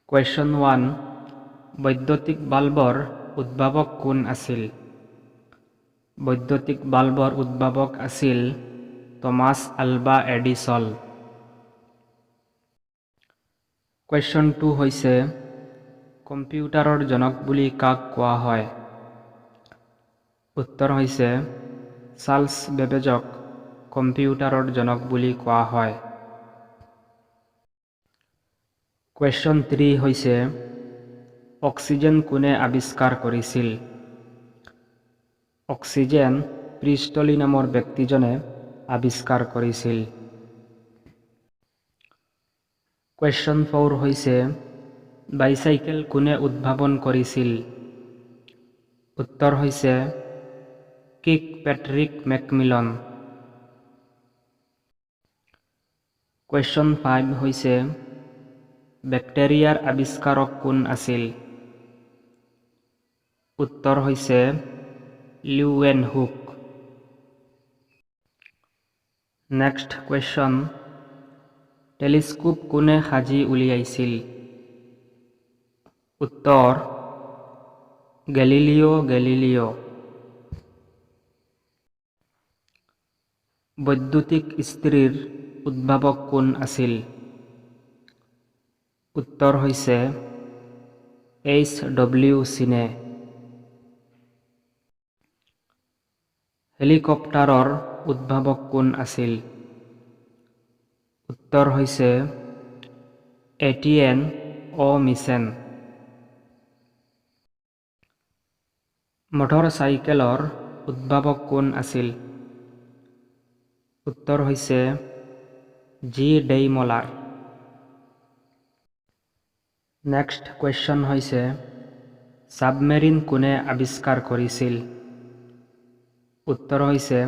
Question 1, বৈদ্যুতিক বাল্বৰ উদ্ভাৱক কোন আছিল? বৈদ্যুতিক বাল্বৰ উদ্ভাৱক আছিল Thomas Alva Edison. Question 2 হৈছে, কম্পিউটাৰৰ জনক বুলি কাক কোৱা হয়? উত্তৰ হৈছে চাৰ্লছ বেবেজক কম্পিউটাৰৰ জনক বুলি কোৱা হয়। কুৱেশ্যন 3 হৈছে, অক্সিজেন কোনে আৱিষ্কাৰ কৰিছিল? অক্সিজেন প্ৰিষ্টলি নামৰ ব্যক্তিজনে আৱিষ্কাৰ কৰিছিল। কুৱেশ্যন 4 হৈছে, বাইচাইকেল কোনে উদ্ভাৱন কৰিছিল? উত্তৰ হৈছে কিৰ্ক পেট্ৰিক মেকমিলন। কুৱেশ্যন 5 হৈছে, বেক্টেৰিয়াৰ আৱিষ্কাৰক কোন আছিল? উত্তৰ হৈছে লিউৱেনহুক। নেক্সট কুৱেশ্যন, টেলিস্কোপ কোনে সাজি উলিয়াইছিল? উত্তৰ গেলিলিঅ' গেলিলিঅ'। বৈদ্যুতিক ইস্ত্ৰিৰ উদ্ভাৱক কোন আছিল? উত্তৰ হৈছে এইচ ডব্লিউ চিনে। হেলিকপ্টাৰৰ উদ্ভাৱক কোন আছিল? উত্তৰ হৈছে এটিয়েন অ' মিচেন। মটৰ চাইকেলৰ উদ্ভাৱক কোন আছিল? উত্তৰ হৈছে জি ডেইমলাৰ। নেক্সট কুৱেশ্যন হৈছে, ছাবমেৰিন কোনে আৱিষ্কাৰ কৰিছিল? উত্তৰ হৈছে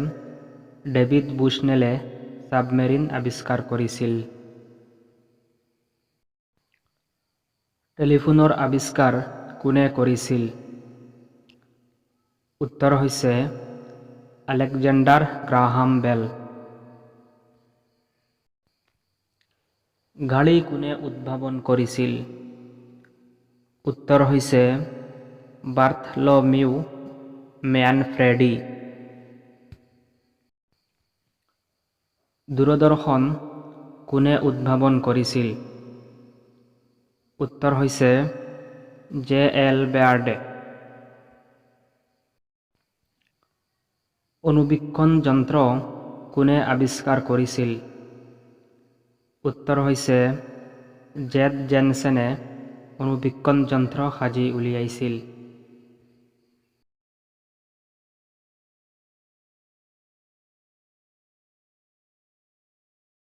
ডেভিড বুছনেলে ছাবমেৰিন আৱিষ্কাৰ কৰিছিল। টেলিফোনৰ আৱিষ্কাৰ কোনে কৰিছিল? উত্তৰ হৈছে আলেকজেণ্ডাৰ গ্ৰাহাম বেল। গাড়ী কোনে উদ্ভাৱন কৰিছিল? উত্তৰ হৈছে বাৰ্থলোমিউ ম্যানফ্ৰেডি। দূৰদৰ্শন কোনে উদ্ভাৱন কৰিছিল? উত্তৰ হৈছে জে এল বেয়াৰ্ডে। অণুবীক্ষণ যন্ত্ৰ কোনে আৱিষ্কাৰ কৰিছিল? উত্তৰ হৈছে জেড জেনচেনে অণুবীক্ষণ যন্ত্ৰ সাজি উলিয়াইছিল।